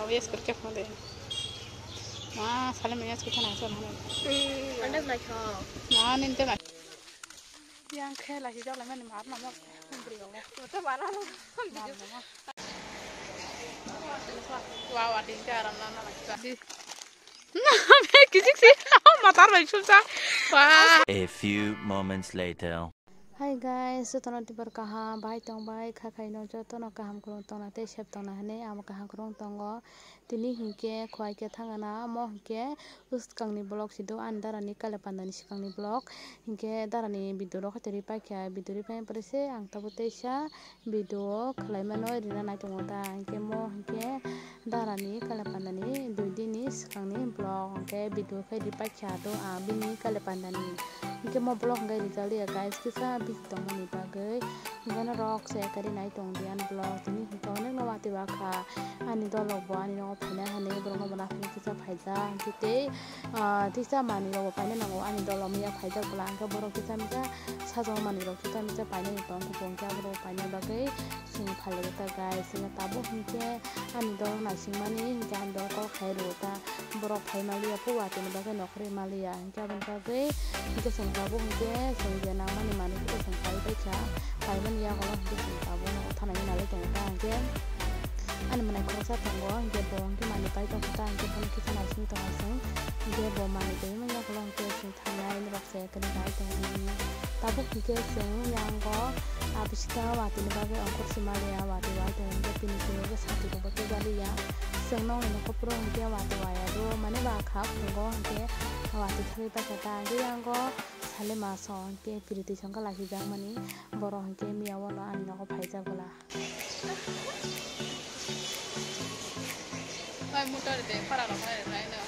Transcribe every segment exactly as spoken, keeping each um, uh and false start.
Yes, kerja apa deh? Ma, salam ya, kita nasi apa deh? Hmm, anda belai kau. Ma, ninti belai. Yang khe lagi jauh lagi mana mar nama? Beri orang. Betul mana lo? Mar nama. Wah, wah, tinggal aram nama lagi. Di. Be kijik si. Matar bai sumsa. Wah. A few moments later. Hi guys, jotono tibor kaham, bai tong bai, kha khaino jotono kaham kwrwng tongna tei sep tongna hinwi ang kaham kwrwng tongo. Tini hinkhe khwai khe thangana, omo hinkhe bwskangni vlog si do, ani darani kale pandani swkangni vlog. Hinkhe darani video rok khaitwi paikha, video ri paina pore se ang tabuk teisa video khwlai mano, rina nai tongo ta. Hinkhe mo hinkhe darani kale pandani dui dini swkangni vlog, hinkhe video khe ri paikha do ang bini kale pandani. Hinkhe mo vlog hinkhe rijak liya guys, kisa busy tongmani bagwi. Hinkhe norok se kari nai tong di ani vlog, tini hinkhe onek no watwi wakha ani dolok bo ani nogo phaina hinwi borok no bo naphani kisa phaijak. Hinkhe tei, ah, tisa manwi rok bo paina nango ani dolok miya phaijak bwla, hinkhe borok kisa misa sajok manwi rok kisa misa painani tong khe bo hinkhe aborok paina bagwi. Chwng phalwi ta guys, chwngno tabuk hinkhe ani dol naisingmani hinkhe ani dol call khai rwo ta, borok phai maliya, po watwi ni bagwi nokhorwi maliya, hinkhe aboni bagwi hinkhe chwng tabuk hinkhe chwng je nangmani manwi khe chwng phai bai kha, phaimani yago hinkhe chwng tabuk no thanai nalai tongo ta hinkhe ani mwnai khoroksa tongo hinkhe bo hinkhe manwi pai tongkha ta hinkhe bono kisa naising tongo chwng hinkhe bo manwi tongwi manya ulo hinkhe chwng thangnai norok se kwrwi bai tongo. Tabuk hinkhe chwng yango abisita watwi ni bagwi ongkhor se maliya, watwi wai tongo hinkhe tini chwng hinkhe sati rokbo tubaliya. Chwng nokni nokho phuru hinkhe watwi waya do mane ba kha phungo hinkhe watwi thangwi paikha ta hinkhe yango sale maso hinkhe piri twi songkha lachijakmani borok hinkhe miya wano ani nogo phaijak bwla. Oi, motor de, para rok nai, nai, no.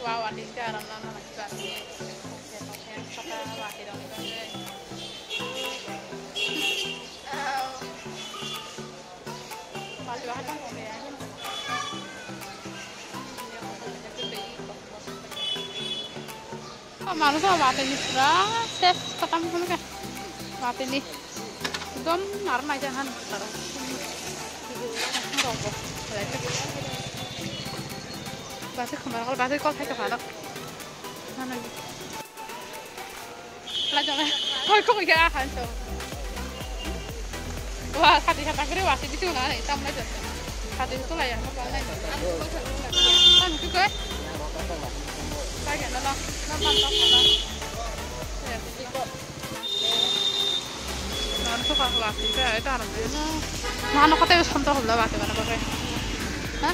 Wa, wa, di, ka, ram, ram, ram, ram, ram. Saka, wa, di, ram, ram, ram. Wa, di, wa, ram, ram, ram. Oh, manuj oh, watwi ni pura ses, kotam kono ke. Watwi ni. Ekdom naro nai jang han taro. Basi khumar kol, basi kol khai ka phano. Mana ni. La jang. Koi koi ya han so. Wah, sati kata kere wah, siti tu na, tam na jat. Sati tu la ya, mo pal na. Tan tu koi. Kaya na na, na tan ta na. Ya, siti ko. Na tu ka wah, siti ka, itu aram na. Na no kata yo santo hobla wah, tu na bagai. Ha?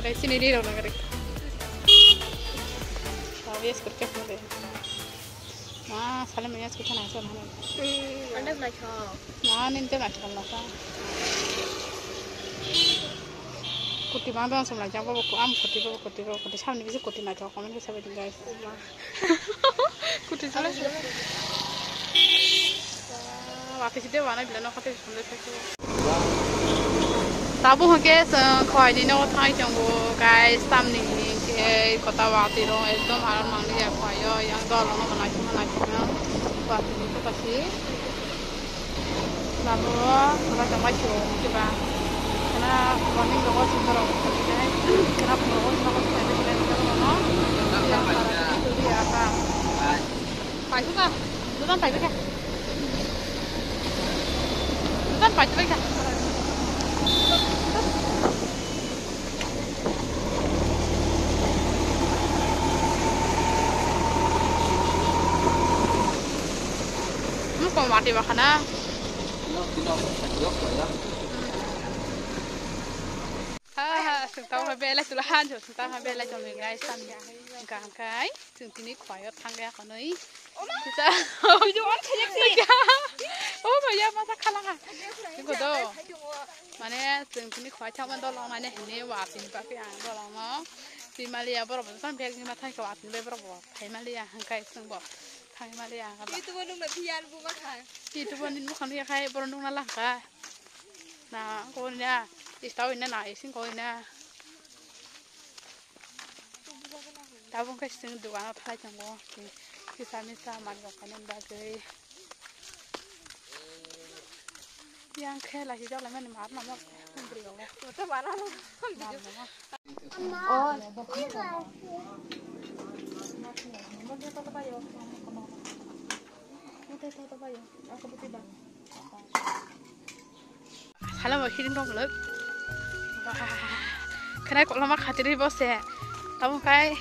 Ada sini di lo na kare. Sabi es kerja mo de. Ma, sale manya sukha na sa mane. Hmm, anda belai kho. Ma, nin te belai kho na sa. Kuti ma ba sum la jang ba ko am kuti ba kuti ba kuti samni bisi kuti na thok comment ke sabai guys. Ma. Kuti sale. Wa ke side wa na bila no khate sum le thek. Tabuk hwnkhe chwng khowai ni nogo thangwi tongo, guys, tamni hwnkhe kota watwi rok ekdom aro mangliya khowai o, yang dol rok no naisingma naisingma watwi ni kota si. Labo o kota tongbai si rok hwnkhe ba khana morning rogo sundor rok khana phung rogo sundor rok khana phung rogo. Paisukha, dukan paisukha. Dukan paisukha. Muko mati bakana. Ha ha, sungtang ha belai tula han jo, sungtang ha belai tong guys, tan ga kai. Chwng tini khwlai o thang ya kwnwi. Kisa. Video on khayak ni. Oh, bhaiya, masa khala ha. Iko do. Mane, chwng tini khwlai thang man dolong mane hini wa tini ba pi ang dolong no. Twi maliya borok bo tang bag ni ma thang ko atni be borok bo. Thai maliya hangkai chwng bo. Thai maliya hangka ba. Itu bo nung na phiyan bu ma kha. Itu bo nin mo khan ya khai borok nung na lang ka. Na ko na. Istau ina na ising ko ina. Tabuk khe chwng dogano thalai tongo, kisa misa manrok khainani bagwi. Yang khe lai hijau lai mani mar namo. Bri ong. Oto mana lo. Mar namo. Oh. Oto oto oto bayo. Aku buti ba. Hala bo hiring rok lok. Wah, khenai koklama khatiri bo se. Tamo kai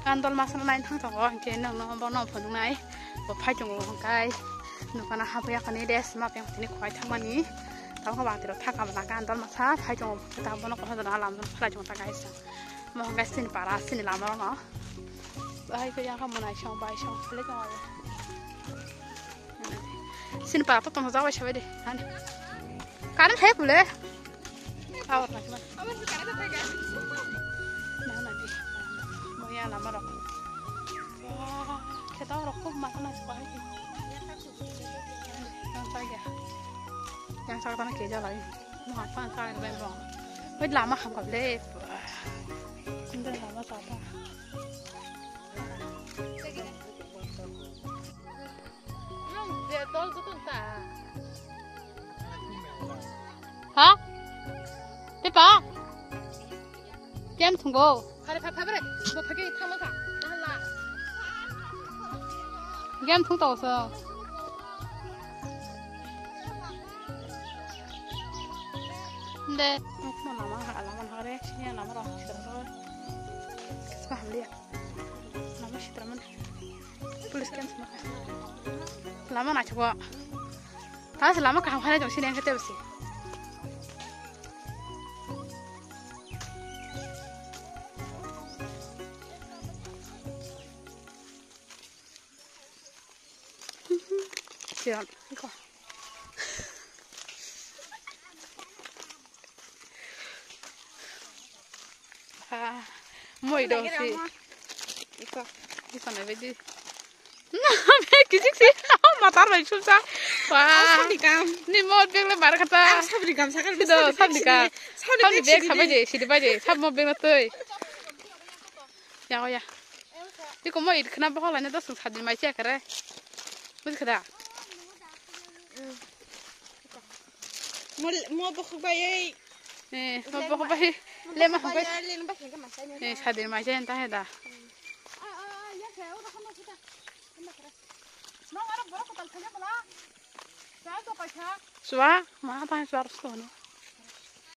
gandol masana nai thang tongo, hingke nang no bo no phunuk nai. Bo phai tongo hingkai. Nukana habuya kani des ma peng tini khwai thangmani. Tamo ba tiro thaka bana gandol masa phai tongo. Tamo no kono jana lam no phalai tongo ta kaisa. Mo hingkai sini para sini lama no. Bahai ko yang ka monai song bai song phale tongo. Sini para to tong jabai sabai de. Hani. Current hai pule. Aw, tak mana. Nah, nanti. Mau ya lama rok. Wah, kita rok kok makan nasi pahit. Yang saya. Yang saya tanah keja lagi. Mau apa yang saya beli bang? Wait, lama ham kau le. Ini lama siapa? Ha? Pepa? Game thunggo. Phare, phare, phare. Bo phage thangma kha. Nahala. Game thung tau so. De. Lama ha, lama ha re. Sini lama ro. Sini ro. Sini hamliya. Lama sitra mana? Police camp sama. Lama na chukwa. Tas lama kaham khana jong sini angkhe tebsi. Siyan, iko. Ah, moi do si. Iko. Iko na bedi. Na, beg kisik si. Matar bai sumsa. Wah. Sabri kam. Ni mo beg le bar kata. Sabri kam sakar. Sido sabri kam. Sabri beg sabai je, sidi bai je. Sab mo beg na toi. Ya, ya. Iko mo it khna bohol na dos sadi mai che kare. Bujkha da? Mo, mo bokhok bai ei. Eh, mo bokhok bai. Le ma bai. Le ma bai ke ma sai. Eh, sadi mai che ta he da. Sua, ma ta sua sto no.